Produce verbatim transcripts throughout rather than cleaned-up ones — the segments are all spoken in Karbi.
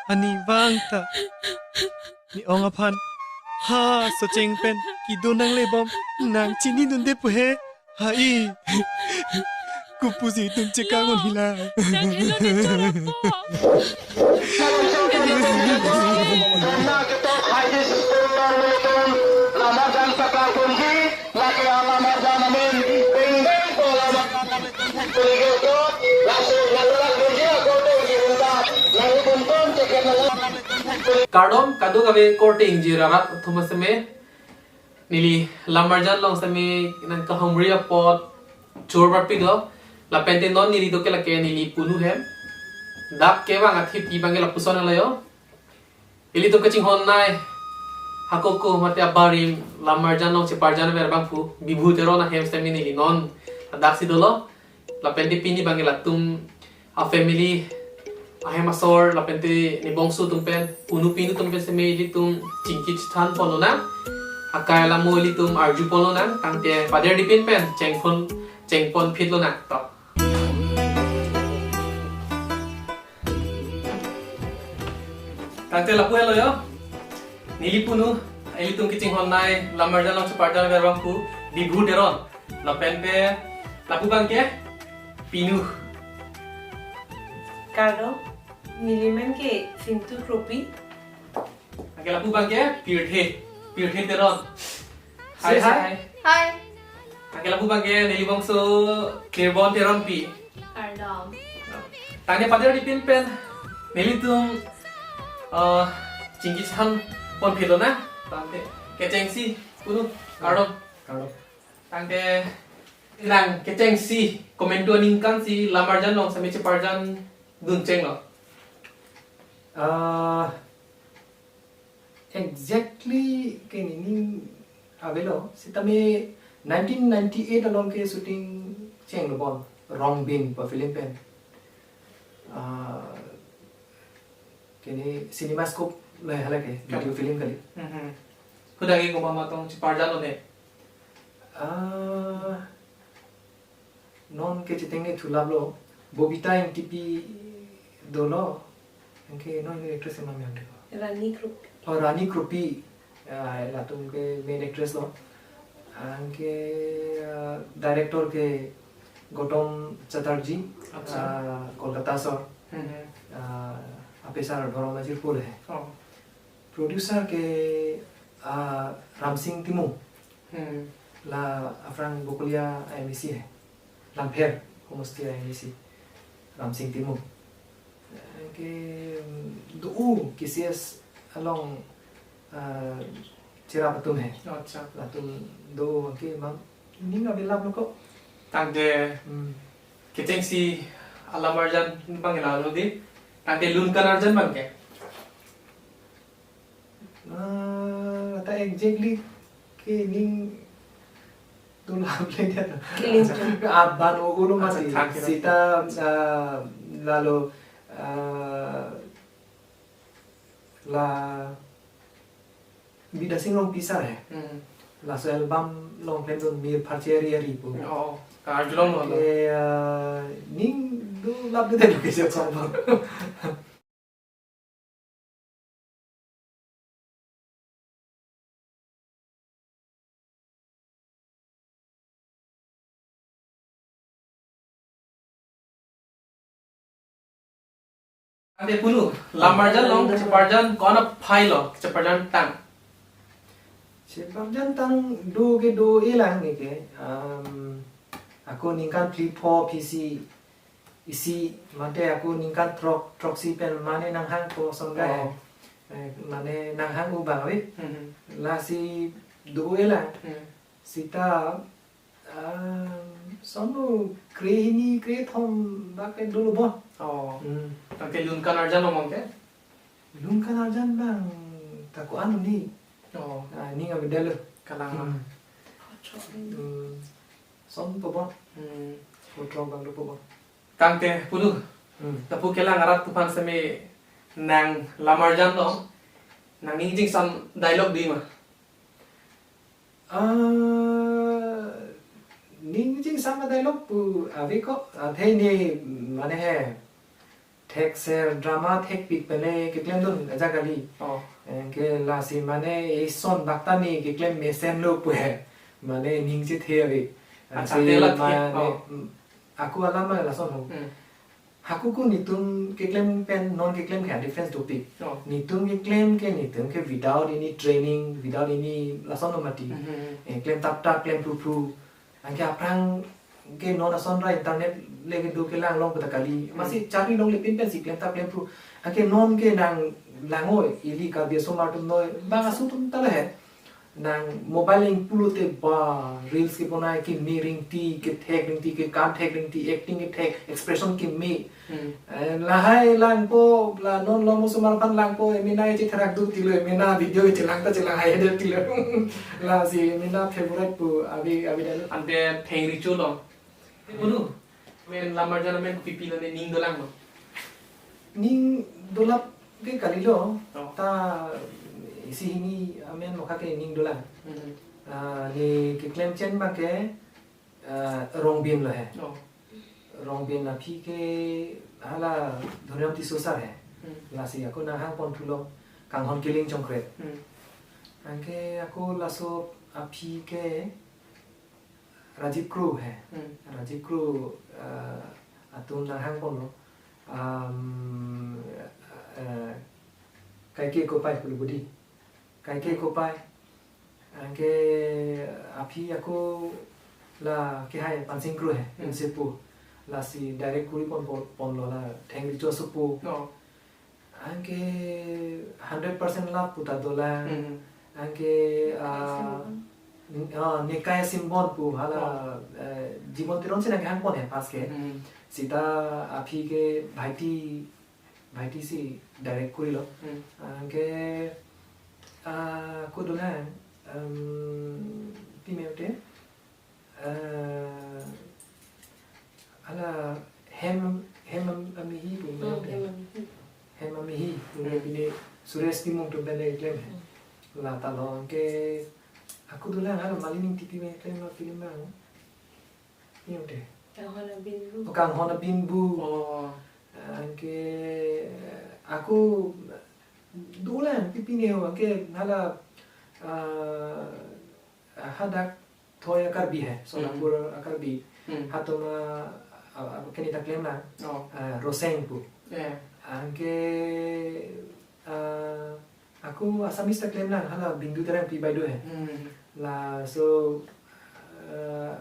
ani vang ta ne-ong aphan ha socheng pen kedo nanglebom nang chinidunde pu he. Hai, kopusi itum chekangon hila. Nang elo ne chorap po. Kardom kadokave korte ingjir arat atum seme. Neli Lamarjan along seme nangkahumri apot chor barpi do. Lapen te non neli do ke lake neli punu hem. Dak kevang athepi abang ke lapuson helo yo. Ilitum kachinghon nai hakoko mate abarim Lamarjan along cheparjan ver abangphu Bibhu Teron ahem seme neli non dak si dolo. Lapen te pini abang ke latum a family ahem asor lapen te nebongso atum pen, unu pinu atum pen seme ilitum chingki chethan pon lonang. Akai alamo ilitum arju pon lonang. Tangte pader dipin pen chengpon chengpon phit lonang to. Tangte lapu helo yo. Neli punu, ilitum kachinghon nai Lamarjan along cheparjan ver abangphu Bibhu Teron. Lapen te lapu abang ke pinu. Kardom, neli men ke Sintu Kropi. Anke lapu abang ke Pirthe, Pirthe Teron. Hai, say hi. Hai. Hai. Anke lapu abang ke neli bongso Kirbon Teronpi. Kardom. Tangte pader dipin pen nelitum, eh, chingki chethan pon phit lonang. Tangte kechengsi punu, kardom. Kardom. Tangte nang kechengsi komantu aningkan si Lamarjan along seme cheparjan dun chenglo. Ah, exactly ke nening avelo, sitame nineteen ninety-eight along ke shooting chenglo bon, Rongbin pu film pen. Ah, kene CinemaScope lo hala ke, video film kali. Mhm. Hadak ke komat matong cheparjan lo ne? Ah, non ke chitengne thulap lo, Bobita Engtipi dolo, anke non actress ma miyang dolo. Rani Kropi. Oh, Rani Kropi, ah, latum ke main actress lo. Anke, ah, director ke Gautam Chatterjee, acha, ah, Kolkata asor. Mhm. Ah, apesar Dhorong Majir pule. Oh. Producer ke, ah, Ramsing Timung. Hmm. La aphrang Bokolia I M A C he. Lampher homosti I M A C. Ramsing Timung. Anke, mm, do-o K C S along, ah, cherap atum he. Acha. Latum do-o anke ma nening avelap lo ko. Tangte, hmm, kechengsi Lamarjan abang ke lalo di. Tangte lunkan arjan abang ke? Ah, ta exactly ke ning tulap le dia. Keling tu. Aban o ulo mati. Acha, thank you. Sita, ah, lalo, ah, la Bidya Sing Rongpi sir he. Hmm. Laso album along klemdun Mir Pharche Ari Ari pu. Oh, karjulong lo. Ke, ah, ning dulap de lo ke song bang. Ante punu, Lamarjan along cheparjan ko-an aphai lo, cheparjan tang? Cheparjan tang do ke do-e lang ne ke, um, ako ningkan phli pho phli isi, isi mate ako ningkan throk, throksi pen mane nanghang ko sonda he. Oh. Eh, mane nanghang u bang ave. Hmm. Lasi do-e lang. Hmm. Sita, ah, son kre hini kre thom bak ke dolo bon. Oh. Hmm. Tangte lunkan arjan lo abang ke? Lunkan arjan abang ta ko-an ni. Oh. Ah, ning avedetlo. Kalang. Hmm. Hmm. Son po bon. Hmm. Kothrok abang do po bon. Tangte punu. Hmm. Lapu kelang arat atum aphan seme nang Lamarjan along nangning jingsam dialogue do-i ma? Ah, ning jingsam dialogue pu ave ko, athe ne mane he. thekser drama thekpik pen le keklemdun ajak kali. Oh. Anke lasi mane eson bak ta ne keklem mesenlo pu he. Mane ning chethe ave. Accha, anke te la thek, mane, oh. Mm, ako alam ma lason ho. Hmm. Hako ko netum keklem pen non keklem ke difference dopik. Oh. Netum keklem ke netum ke without any training, without any lason lo mati. Mhm. Eh, klem tap tap, klem phru phru. Anke aphrang ke non ason ra internet le kedo kelang long pu ta kali. Hmm. Masi charli longle pin pensi klem tap klem phru. Anke non ke nang langoi, ili Karbi asomar atum noi, bang aso atum ta le he. Nang mobile ing pulote ba, reels kebonai, keme ringti, kethek ringti, kekan thek ringti, acting kethek, expression keme. Hmm. Eh, lahai langpo, la non lom osomar aphan langpo, emena chetherak dun tilo, emena video chelang ta chelang hai de tilo. Lasi emena favorite pu ave, ave dalo. Ante thengri cholo. Bulu, amen lamar jan amen pipi lo ne ning dolang lo. Ning dolap ke kalilo. Oh. Ta isi hini amen mokha ke ning dolang. Mhm. Ah, ne keklem chen abang ke, ah, Rongbin lo he. Oh. Rongbin aphi ke hala Dhoniram Tisso sir he. Hmm. Lasi ako nanghang pon thulo Kanghon Killing Chongkret. Hmm. Anke ako laso aphi ke Rajiv Kro he. Hmm. Rajiv Kro, eh, atum nanghang ponlo. Um, eh, Kaike Kopai pulo budi. Kaike Kopai. Anke aphi ako la kehai Pansing Kro he, Hmm. Insepo. Lasi direct kuri pon, pon, ponlo la Thengri Cho Sopo. Oh. Anke hundred percent love pu ta dolang. Hmm. Anke, ah, Nekai Simbon. Ning-, ah, Nekai Simbon pu hala, Oh. eh, Jibon Teron si nanghang pon he pas ke. Hmm. Sita aphi ke Bhaiti, Bhaiti si direct kurilo. Hmm. Anke, ah, ako dolang, em, pi mute? Eh, hala hem, hem am-, amihi pu Hmm, mute. Hem amihi. Hem amihi pu Hmm. mute, pine Suresh Timung atum pen le keklem he. Hmm. La ta lo anke ako dolang hala Malin Ingtipi pen keklem lo film abang. Pi mute? Kanghon Abinbu. Oh, Kanghon Abinbu. Oh. Anke ako dolang pipi ne ho anke hala, ah, hadak Thoi a-Karbi he, Hmm. Sonapur a-Karbi. Hmm. Hatum a, a, a, keni ta klemlang. Oh. Ah, Roseng pu. Yeah. Anke, ah, ako Assamese ta klemlang, hala Bindu Terangpi baideo he. Hmm. Laso, ah,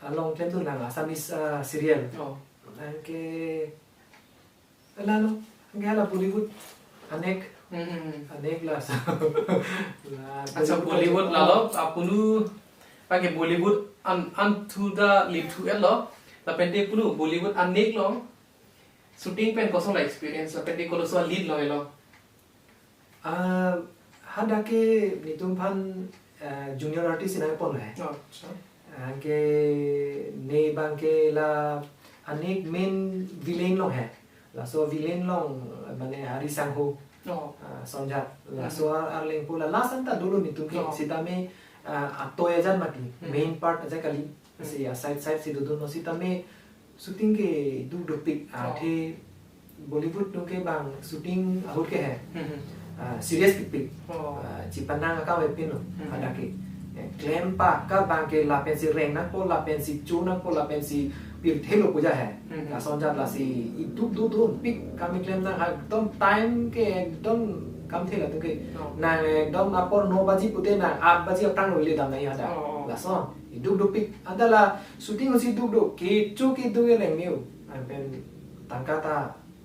along klemdunlang Assamese, ah, serial. Oh. Anke lalo, anke hala Bollywood anek, Hmm, hmm, hmm. anek laso. La Accha, Bollywood Bollywood ajo lalo, apunu, pakai Bollywood an, an thu da lit thu elo, lapen te punu Bollywood anek lo, shooting pen koson la experience, lapen te koloso lead lo elo. Ah, hadak ke netum aphan, ah, junior artist si nangpon he. Accha. Anke ne abang ke la anek main villain lo he. Laso villain long, mane Hari Sangho. Oh. Ah, Sonjat. Laso Hmm. ar, arleng pu la last anta dolo netum ke. Oh. Sitame, ah, atoi ajan mati. Hmm. Main part aja kali. Hmm. Si, ah, side side si dodun lo sitame shooting ke duk dopik, ah, Oh. athe Bollywood atum ke bang shooting ahut ke he. Hmm, hmm. Ah, serious pikpik. Oh. Ah, chepanang akam epin lo, Hmm, hmm. hadak ke. Eh, klem pa ka bang ke lapen si reng nangpo, lapen si chu nangpo, lapen si pirthe lo pu ja he. Hmm, hmm. Lason jat lasi iduk duk duk pik kami klemnang ha, ekdom time ke ekdom kamthe latum ke. Oh. Nang ekdom apor no baji pute nang aat baji aphrang lo le dam nangji hadak. Oh, oh. Lason, iduk duk pik. Anta la shooting usi duk duk, kecho keduk ereng niu. Anpen tangka ta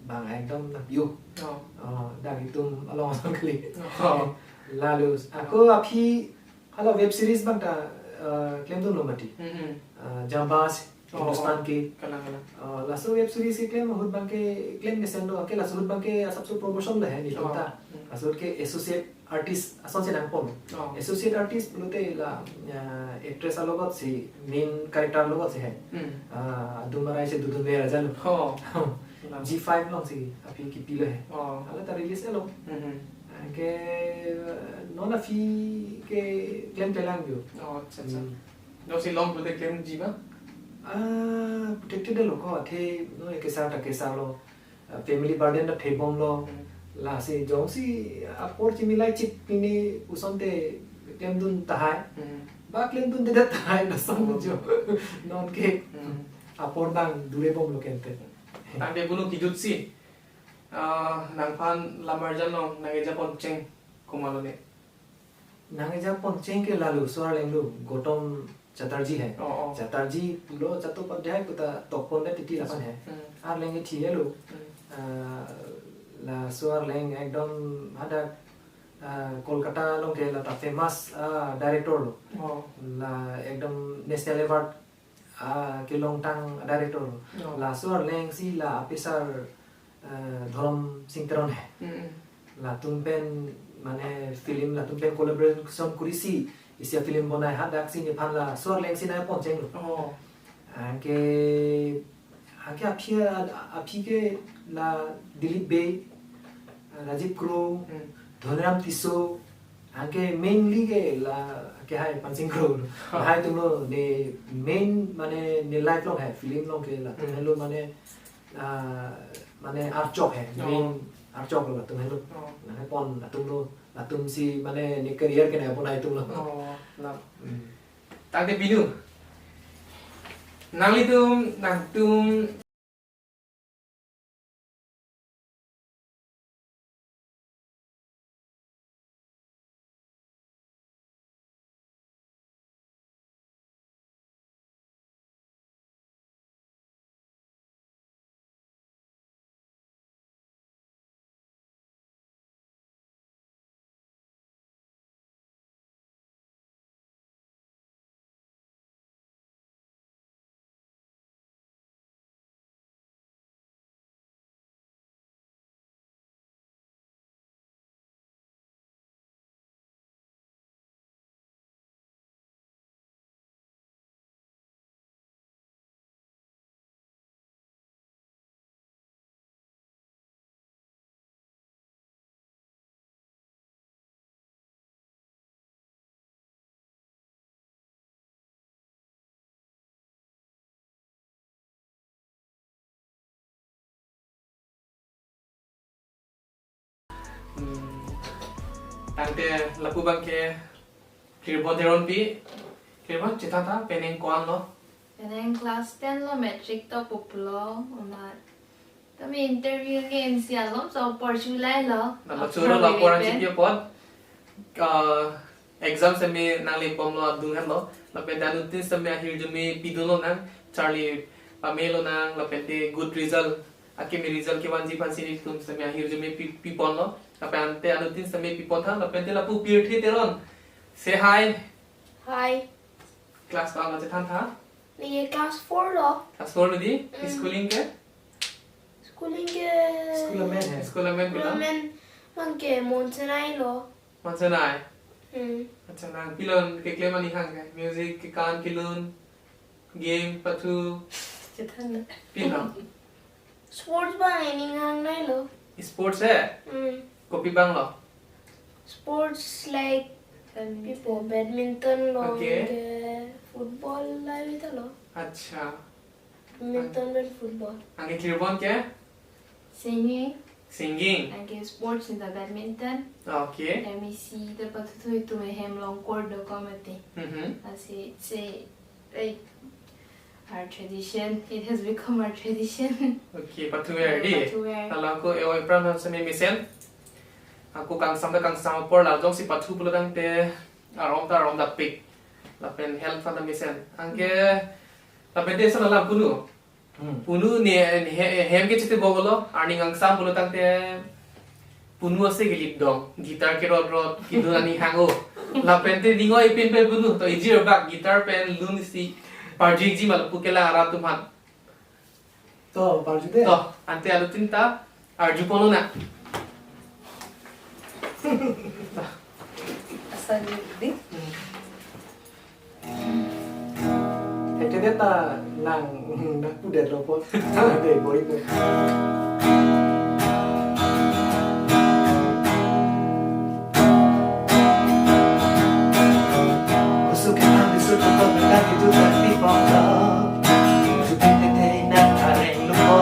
bang ekdom nangpiu. Oh. Oh, dak itum along asong kali. Oh. Lalu, ako aphi hala web series abang ta, eh, klemdun lo mati. Hmm, hmm. Eh, Jambaz, Oh, Hindustan oh. Ke. Kalang, kalang. Eh, laso web series keklem ahut abang ke klem mesen lo, anke laso ahut abang ke asapso promotion lo he netum Oh. ta. Hmm. Laso ahut ke associate artist ason si nangpon. Oh. Associate artist pulote la, eh, actress alogot si, main character alogot si he. Hmm. Ah, adum arai si dodunver aja lo. Oh. Kalang. Zee Five along si aphi kipilo he. Oh. Hala ta release lo. Hmm, hmm. Anke, eh, non aphi ke klemklelang jo. Oh, accha, accha. Hmm. Jongsi long pulote klemji ma? Ah, protected lo ko, athe non ekesar ta kesar lo. family burden ta thebomlo. Hmm. Lasi jongsi apor chimilai chit pini pusonte klemdun tahai. Hmm. Ba klemdundedet tahai lason. Oh. Jo. Non ke. Hmm. Apor bang dure bomlo kente. Tangte bulu kejutsi. Ah, nangphan lamarjan along nangkejapon cheng komatlo ne? Nangkejapon cheng ke lalu, so-arleng lo, Gautam Chatterjee hai. Oh, oh. Chatterjee pulo Chattopadhyay puta tokpon det titi lapen hai. Hmm. Arleng ke thi lo. Hmm. Ah, laso arleng ekdom hadak, ah, Kolkata along ke la ta famous, ah, director lo. Oh. La ekdom national award, ah, kelongtang director lo. Oh. Laso arleng si la apisar, ah, Dhorom Sing Teron hai. Mm, mm. Latum pen mane film latum pen collaboration kurisi isi a-film bonai, hadak si nephan laso arleng si nangpon cheng lo. Oh. Anke, anke aphi, aphi ke la Dilip Bey, Rajiv Kro, Hmm. Dhoniram Tisso, anke mainly ke la ke hai Pansing Kro lo. Ha. Lahai atum lo ne main mane ne life along hai, film along ke latum Hmm. helo mane, ah, mane archok hai, Oh. main archok lo latum helo. Oh. Nangpon latum lo, latum si mane ne career ke nangpon atum lo. Oh, la. Hmm. Tangte pinu. Nanglitum, nangtum. Hmm. Tangte lapu abang ke Kirbon Teronpi. Kirbon, chethan tha, penang ko-an lo? Penang class ten lo, matric to pulo, amat tame interview ke M C alom so opor chulai lo. Nalo After choro lapu pen. Chipi apot. Ah, exam seme nanglipom lo adung henlo. Lapen anuttin seme ahirjume pidun lonang. Charli pame lonang. Lapen te good result, akimi result kevanji aphansi nelitum seme ahirjume pi, pipon lo. Lapen ante anuttin seme pipon tha. Lapen te lapu Pirthe Teron. Say hi. Hi. Class ko-an lo, chethan tha? Neli class four lo. Class four lo dei? Mm. Schooling ke? Schooling ke School amen hai. School amen pilo? School amen abang ke Mount Sinai lo. Mount Sinai. Hmm. Accha, nang pilon keklem aning hang ke? Music, kekan, kelun, game, pathu. Chethan na. Pilo? Sports abang aning hang nai lo. Sports he? Hmm. Kopi abang lo? Sports like Badminton. Pipo badminton lo, Okay. Anke football lahai ta lo. Accha. Badminton pen football. Anke Kirbon ke? Singing. Singing. Anke sports in the badminton. Okay. M E C ta pathu thu itum ahem along court dokok mati. Mm-hmm. Lasi se, like, our tradition. It has become our tradition. Okay, pathu-er dei. Pathu-er. Lalo ako e-oi apran aphan seme mesen. Ako kangsam ta kangsam apor, la jongsi pathu pulo tangte arom ta arom dapik. Lapen health aphan ta mesen. Anke lapen te sa alam punu. Hmm. Punu ne, ne he, hem ke chete bobolo, arni kangsam pulo tangte punu ase ke lip dong, guitar kerot rot, kedun aning hang o. Lapen te ning oi pin pen punu, to ijir bak guitar pen lun isi parjiji ma lapu kelang arat atum aphan. To, parju te. To, ante anuttin ta arjupon lonang. Asa dei. Hmm. Hekede ta nang, nang pudet lo po. Dei, boi ko. Kusuk kita, kusuk kita, kita itu tak dipotong. Kusuk kita, kita nak areng lupa.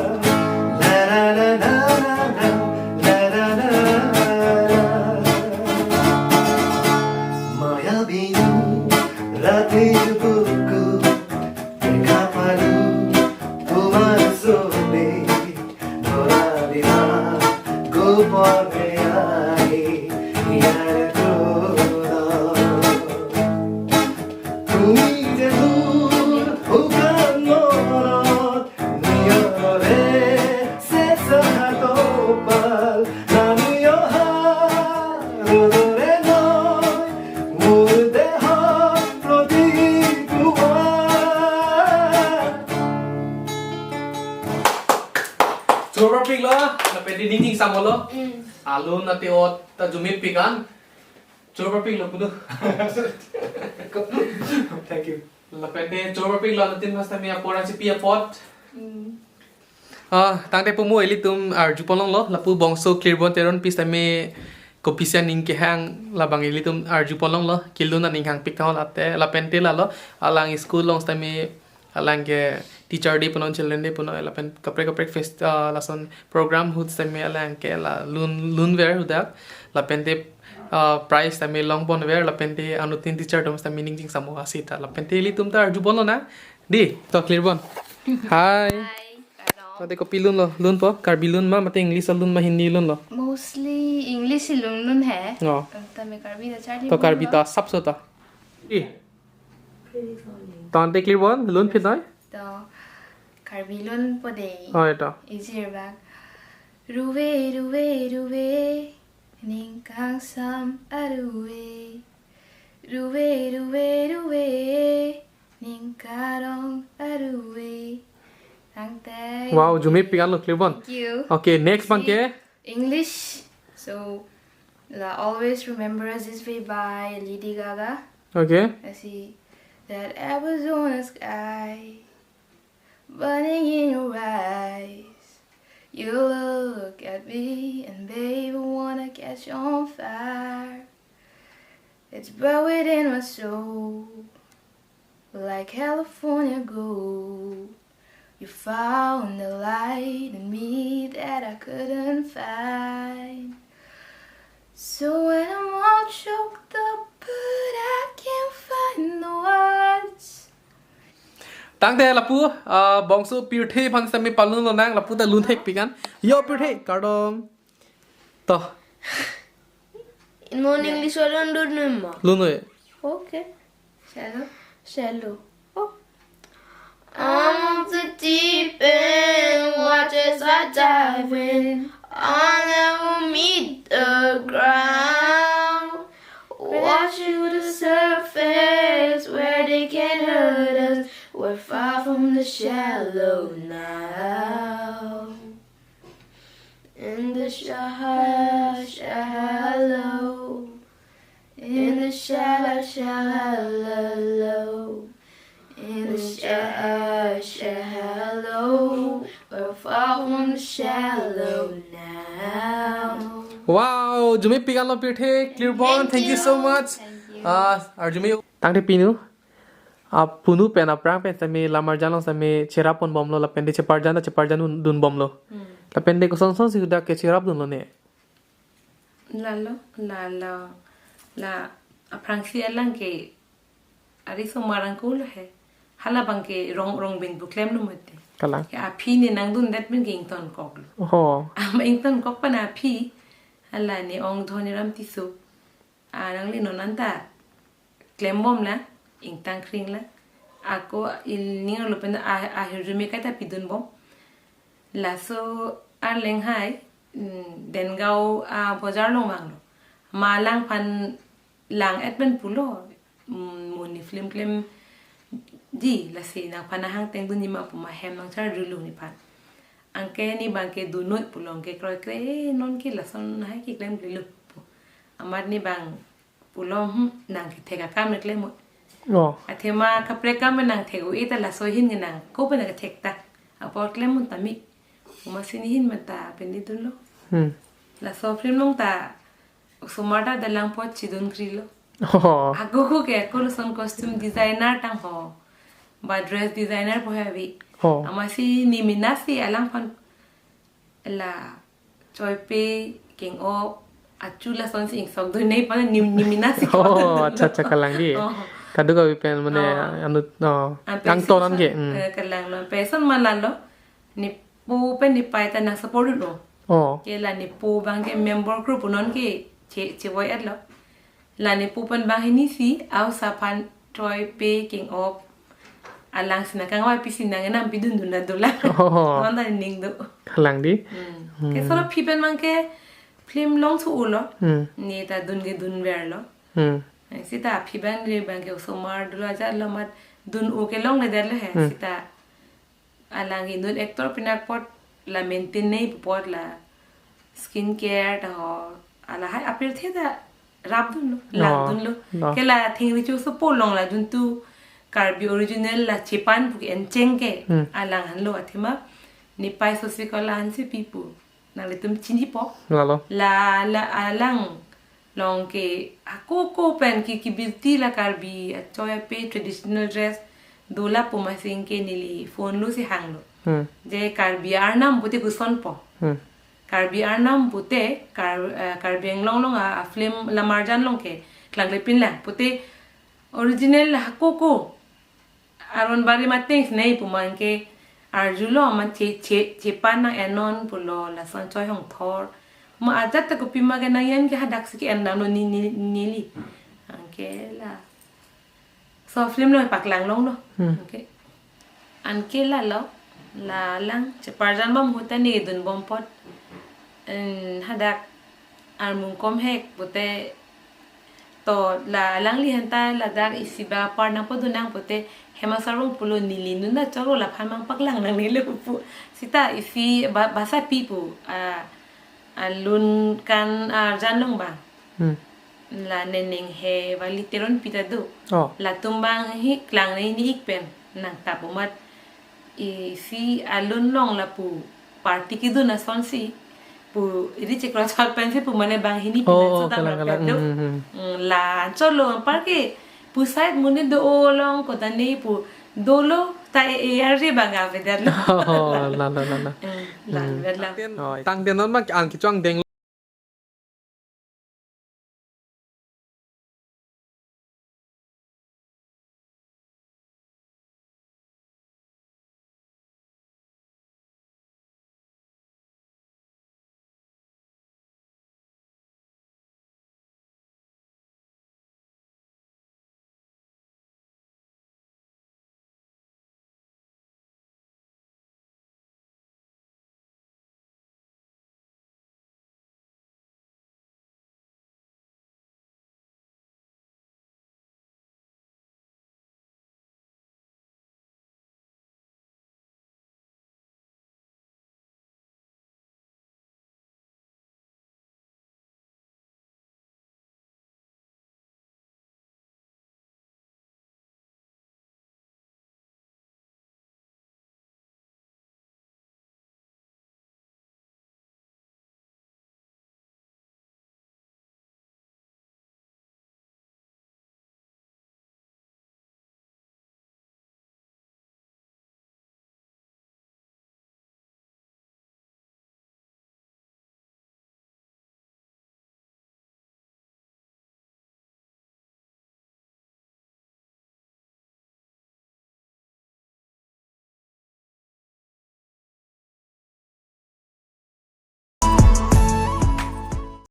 la la la la la la la la la la. Maya bini rati buku, kapalu uma sobe, dora dima, gopor ai, yar kulo. Tumi jadul ukan morot, niyore sesa hatopal, namiyo ha rodore noi, murde ha roti kuwa. Chorpiklo, lapen di ning ning samolo. Mm. Alun atiot ta jumit pikan. Chorpiklo pudu. Thank you. Lapen di chorpiklo, anuttin mas tami apor si pi apot. Mm. Ah, tangte pumu ilitum arju ponlonglo, lapu bongso Klirbon Teronpi sitame kopisi aning kehang labang ilitum arju ponlonglo, kelun aning hangpik tahon ate, lapen te lalo, alang school along sitame, alang ke teacher day punon, children day punon, lapen kaprek kaprek fest, ah, lason program ahut sitame alang ke la lun, lunver hadak, lapen te, ah, prize sitame long ponver, lapen te anuttin teacher atum sitame ning chingsamo asita, lapen te ilitum ta arju ponlonang, di, to Klirbon. Hi. Hi, kardom. Tangte kopi lunlo, lunpo, Karbi lun ma, mate English alun ma, Hindi lunlo? Mostly English alun lun he. Oh. Tame Karbi ta charli To Karbi lun ta lo. Sapso ta. Di. Tangte Klirbon, lun phi noi? To Karbi lunpo de. Oh, eto. Ijir bak. Ruve, ruve, ruve, ning kangsam aruve. Ruve, ruve, ruve, ning karong aruve. Tangte. Wow, jumit pikanlo Klirbon. Thank you. Okay, next Si bangke. English. So, la Always Remember Us This Way by Lady Gaga. Okay. Lasi that Arizona sky burning in your eyes. You look at me and baby wanna catch on fire. It's buried in my soul like California gold. You found the light in me that I couldn't find. So when I'm all choked up, but I can't find the words. Tangte lapu, ah, bongso Pirthe aphan sitame palunlonang, lapu ta lun thek pikan. Yo Pirthe, kardom. To. Non English alun lun ma? Lun noi. Okay. Shallow. Shallow. Oh. I'm of the deep end, watch as I dive in. I'll never meet the ground. Wash you to the surface where they can hurt us. We're far from the shallow now. In the sha-, shallow. In the shallow, shallow. In the sha-, shallow. We're far from the shallow now. Wow, jumit pikanlo Pirthe, Klirbon, thank you so much. Thank you. Ah, arju me. Tangte pinu. Apunu pen aphrang pen sitame lamarjan along sitame cherap ponbomlo, lapen te cheparjan ta cheparjan dun, dunbomlo. Hmm. Lapen te koson son si hadak ke cherapdunlo ne? Lalo, lalo, la aphrangsi alang ke ari somar angkulo he. Hala bang ke rong, rong bin pu klemlo mati. Kalang. Ke aphi ne nangdundet bin ke ingtonkoklo. Oho. Ama ingtonkok pen aphi, hala ne ong Dhoniram Tisso. Alangli non anta klembomlang, ingtang kringlang. Ako il ning arlo pen a, ahirjume kaita pidunbom. Laso arleng hai, mm, Dengaon, ah, bojar along vanglo. Ma alangphan lang-et pen pulo, mm, mo ne film klemji, lasi nangphan nahang tengdunji ma pu ma hem nangchar dulu nephan. Anke ne bang ke dunoi pulo, anke kroikre, "Eh, non ke lason hai keklem klelo," pu. Amat ne bang pulo, "Hmm, nang kethek akam le klem mo." Oh. Athema kaprek kam nang thek-o-e ta laso ahin ke nang ko pen nang kethek ta. Apor klem mo tame. Pu ma si ne ahin mata pen ne dunlo. Hmm. Laso film along ta Osomar ta dalang pot chidun krilo. Oh. Ako ko ke ako lason costume designer tang ho. Ba dress designer po heavy. Oh. Amatsi ne mena si alangphan la choipe keng-op achu lasonsi ingsok dun nei pa ne, ne mena si. Oh, acha acha, kalang dei. Oh. Kadokave pen mane, oh, anut, oh. Anpen angton si an ke. Hmm. Eh, kalanglo. Anpen son malalo. Nepo pen nepei ta nang support dunlo. Oh. Ke la nepo abang ke member group non ke che, chevoi-etlo. La nepo pen banghini si, au saphan choipe keng-op. Alangsi nang kangvai pisi nang enam pidun dun na dolang. Oh. Non ta ning do. Kalang dei. Hmm. Hmm. Ke solo aphi pen abang ke film longthu-ulo. Hmm. Ne ta dun kedun verlo. Hmm. Sita aphi abang re abang ke osomar dolo ajatlo amat dun-u ke longledetlo he. Hmm. Sita alang inut actor pinak apot la maintain nei pu apot la skin care ta ho, lahai apirthe ta rap dunlo, lang, oh, dunlo. No. Ke la thengri chosopo along la duntu Karbi original la chepan pu ke encheng ke, hmm, alangphanlo athema nepei Sasikalahang si pi pu nanglitum chinipo. Lalo. La, la alang along ke ako ko pen ke kibirti la Karbi achoi ape traditional dress dola pu amatsi ke neli phone lo si hanglo. Hmm. Je Karbi arnam pute kosonpo. Hmm. Karbi arnam pute Kar-, eh, Karbi Anglong along a, a film Lamarjan along ke klangklepinlang pute original la ako ko aron bari mateng si nei pu abang ke arjulo amat che, che, chepan nang enon pulo lason choi hongthor. Ma ajat ta kopima ke nang yen ke hadak si ke-en damlo ne, ne, neli. Anke la. So film lo paklang longlo. Hmm. Anke. Anke lalo. La alang cheparjan bom ahut ta ne dunbom apot. En hadak armung komhek pute to la alangli aphan ta ladak isi ba apar nangpadun nang pute Hema Sarong pulo neli nunda choro laphan mang paklang nangnelo pu. Sita isi ba, basa pi pu. A, alun kan arjan along abang. Hmm. La Nenenghe Vali Teronpi ta do. Oh. Latum abang hi klang nei ni ik pen nangtap amat isi alun along lapu party kedun asonsi pu iri chiklo chot pensi pu mane banghini pi, oh, nangso ta kalang, kalang. Rapet do. Hmm, hmm, hmm. Hmm, la anchotlo anpar ke pu side mune do-o along kota ne pu dolo ta e, e arje abang avedetlo. Oh, la, la, la, la. Hmm, la, hmm, avedetlo. Oh, tangte non abang an kecho angdeng